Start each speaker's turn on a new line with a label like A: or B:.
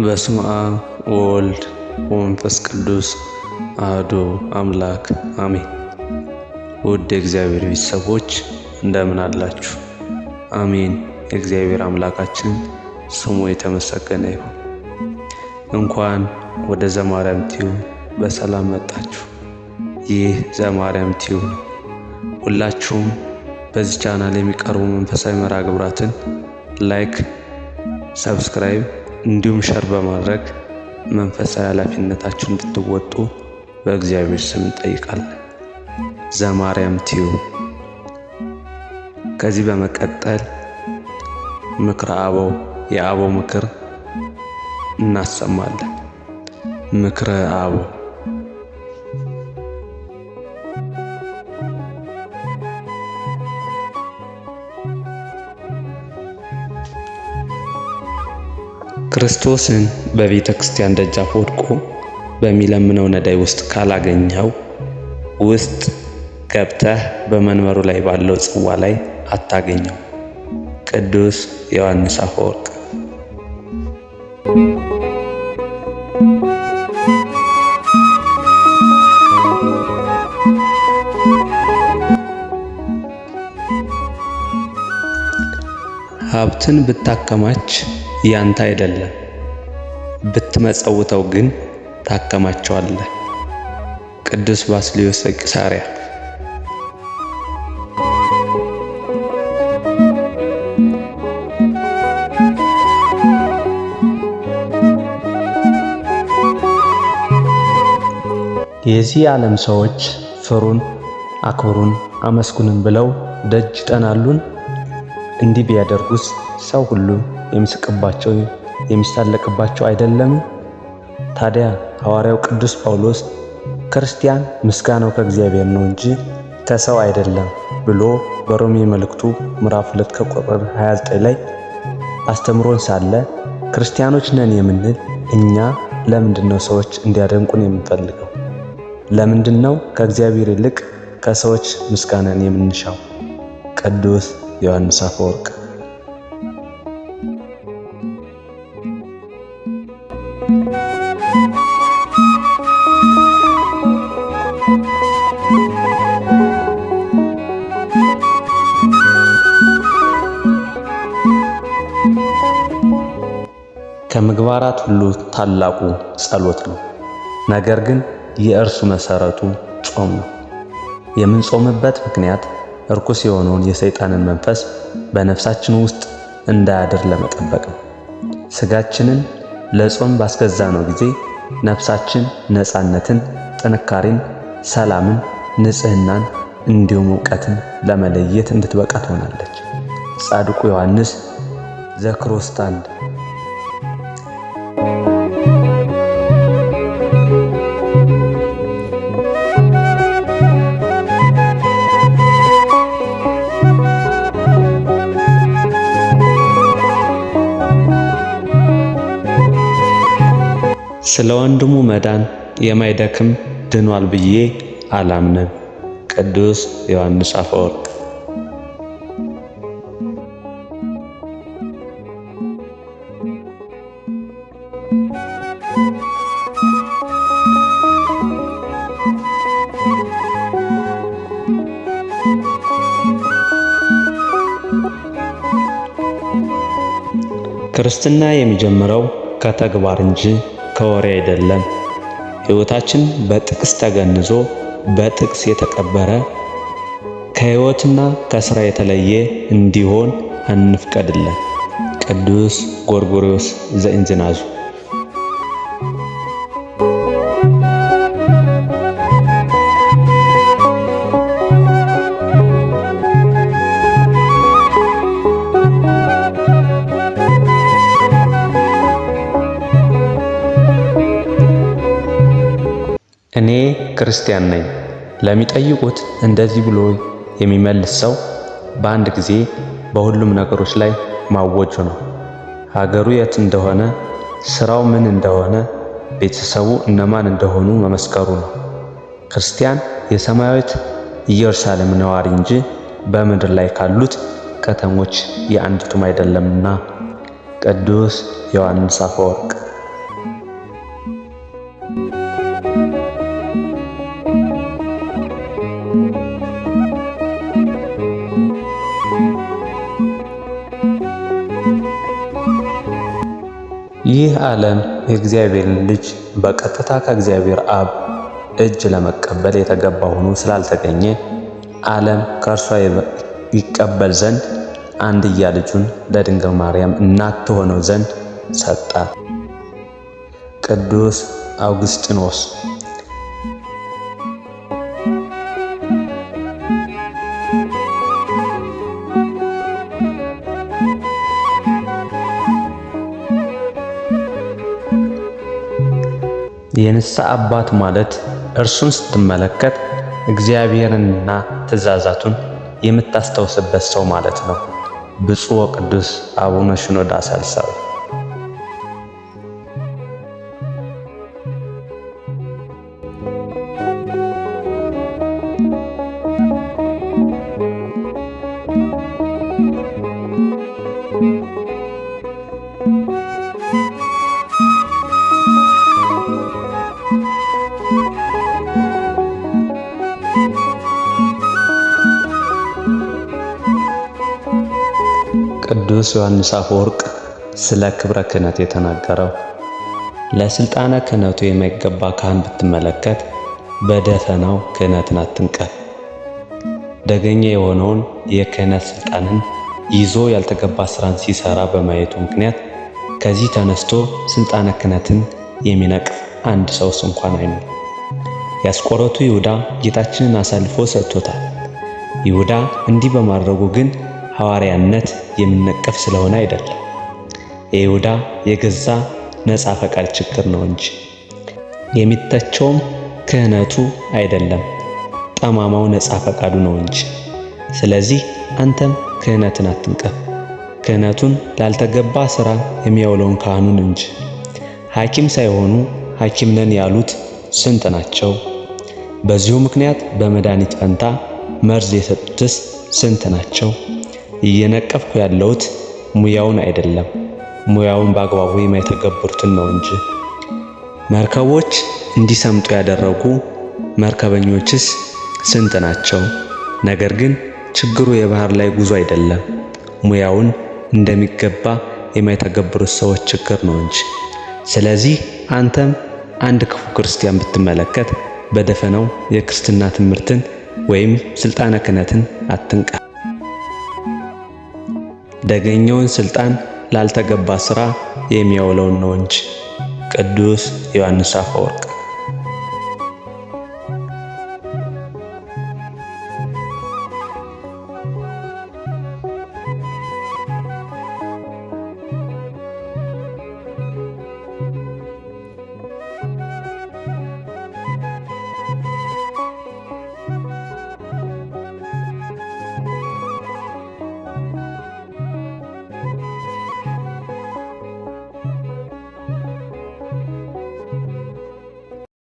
A: በስመ አብ ወወልድ ወመንፈስ ቅዱስ አሐዱ አምላክ አሜን። ውድ የእግዚአብሔር ቤተሰቦች እንደምን አላችሁ? አሜን። የእግዚአብሔር አምላካችን ስሙ የተመሰገነ ይሁን። እንኳን ወደ ዘማርያም ቲዩብ በሰላም መጣችሁ። ይህ ዘማርያም ቲዩብ ነው። ሁላችሁም በዚህ ቻናል የሚቀርቡ መንፈሳዊ መርሃ ግብራትን like፣ subscribe እንዲሁም share በማድረግ መንፈሳዊ ኃላፊነታችሁን እንድትወጡ በእግዚአብሔር ስም እንጠይቃለን። ዘማርያም ቲዩብ። ከዚህ በመቀጠል ምክረ አበው የአበው ምክር እናሰማለን። ምክረ አበው። ክርስቶስን በቤተ ክርስቲያን ደጃፍ ወድቆ በሚለምነው ነዳይ ውስጥ ካላገኘኸው ውስጥ ገብተህ በመንበሩ ላይ ባለው ጽዋ ላይ አታገኘው። ቅዱስ ዮሐንስ አፈወርቅ። ሀብትን ብታከማች ያንተ አይደለም፣ ብትመጸውተው ግን ታከማቸዋለህ። ቅዱስ ባስልዮስ ዘቂሳርያ። የዚህ ዓለም ሰዎች ፍሩን፣ አክብሩን፣ አመስግኑን ብለው ደጅ ይጠናሉን? እንዲህ ቢያደርጉስ ሰው ሁሉ የሚስቅባቸው የሚሳለቅባቸው አይደለም? ታዲያ ሐዋርያው ቅዱስ ጳውሎስ ክርስቲያን ምስጋናው ከእግዚአብሔር ነው እንጂ ከሰው አይደለም ብሎ በሮሜ መልእክቱ ምዕራፍ 2 ከቁጥር 29 ላይ አስተምሮን ሳለ ክርስቲያኖች ነን የምንል እኛ ለምንድን ነው ሰዎች እንዲያደንቁን የምንፈልገው? ለምንድን ነው ከእግዚአብሔር ይልቅ ከሰዎች ምስጋናን የምንሻው? ቅዱስ ዮሐንስ አፈወርቅ። ከምግባራት ሁሉ ታላቁ ጸሎት ነው። ነገር ግን የእርሱ መሰረቱ ጾም ነው። የምንጾምበት ምክንያት እርኩስ የሆነውን የሰይጣንን መንፈስ በነፍሳችን ውስጥ እንዳያድር ለመጠበቅ ነው። ስጋችንን ለጾም ባስገዛነው ጊዜ ነፍሳችን ነፃነትን፣ ጥንካሬን፣ ሰላምን፣ ንጽህናን እንዲሁም እውቀትን ለመለየት እንድትበቃ ትሆናለች። ጻድቁ ዮሐንስ ዘክሮስታንድ። ስለ ወንድሙ መዳን የማይደክም ድኗል ብዬ አላምንም። ቅዱስ ዮሐንስ አፈወርቅ። ክርስትና የሚጀምረው ከተግባር እንጂ ከወሬ አይደለም። ሕይወታችን በጥቅስ ተገንዞ በጥቅስ የተቀበረ ከሕይወትና ከሥራ የተለየ እንዲሆን አንፍቀድለን። ቅዱስ ጎርጎርዮስ ዘእንዚናዙ። እኔ ክርስቲያን ነኝ ለሚጠይቁት እንደዚህ ብሎ የሚመልስ ሰው በአንድ ጊዜ በሁሉም ነገሮች ላይ ማወጁ ነው። ሀገሩ የት እንደሆነ፣ ስራው ምን እንደሆነ፣ ቤተሰቡ እነማን እንደሆኑ መመስከሩ ነው። ክርስቲያን የሰማያዊት ኢየሩሳሌም ነዋሪ እንጂ በምድር ላይ ካሉት ከተሞች የአንዲቱም አይደለምና። ቅዱስ ዮሐንስ አፈወርቅ። ይህ ዓለም የእግዚአብሔርን ልጅ በቀጥታ ከእግዚአብሔር አብ እጅ ለመቀበል የተገባ ሆኖ ስላልተገኘ ዓለም ከእርሷ ይቀበል ዘንድ አንድያ ልጁን ለድንግል ማርያም እናት ትሆነው ዘንድ ሰጣት። ቅዱስ አውግስጢኖስ። የንስሐ አባት ማለት እርሱን ስትመለከት እግዚአብሔርንና ትእዛዛቱን የምታስታውስበት ሰው ማለት ነው። ብፁዕ ወቅዱስ አቡነ ሽኖዳ ሳልሳዊ። ቅዱስ ዮሐንስ አፈወርቅ ስለ ክብረ ክህነት የተናገረው፣ ለስልጣነ ክህነቱ የማይገባ ካህን ብትመለከት በደፈናው ክህነትን አትንቀፍ። ደገኛ የሆነውን የክህነት ስልጣንን ይዞ ያልተገባ ስራን ሲሰራ በማየቱ ምክንያት ከዚህ ተነስቶ ስልጣነ ክህነትን የሚነቅፍ አንድ ሰውስ እንኳን አይኖርም። የአስቆሮቱ ይሁዳ ጌታችንን አሳልፎ ሰጥቶታል። ይሁዳ እንዲህ በማድረጉ ግን ሐዋርያነት የሚነቀፍ ስለሆነ አይደለም፣ የይሁዳ የገዛ ነፃ ፈቃድ ችግር ነው እንጂ። የሚተቸውም ክህነቱ አይደለም፣ ጠማማው ነፃ ፈቃዱ ነው እንጂ። ስለዚህ አንተም ክህነትን አትንቀፍ፣ ክህነቱን ላልተገባ ሥራ የሚያውለውን ካህኑን እንጂ። ሐኪም ሳይሆኑ ሐኪም ነን ያሉት ስንት ናቸው? በዚሁ ምክንያት በመድኃኒት ፈንታ መርዝ የሰጡትስ ስንት ናቸው? እየነቀፍኩ ያለሁት ሙያውን አይደለም፣ ሙያውን በአግባቡ የማይተገብሩትን ነው እንጂ። መርከቦች እንዲሰምጡ ያደረጉ መርከበኞችስ ስንት ናቸው? ነገር ግን ችግሩ የባህር ላይ ጉዞ አይደለም፣ ሙያውን እንደሚገባ የማይተገብሩት ሰዎች ችግር ነው እንጂ። ስለዚህ አንተም አንድ ክፉ ክርስቲያን ብትመለከት በደፈናው የክርስትና ትምህርትን ወይም ስልጣነ ክህነትን አትንቃ። ደገኛውን ስልጣን ላልተገባ ስራ የሚያውለውን ነው እንጂ። ቅዱስ ዮሐንስ አፈወርቅ።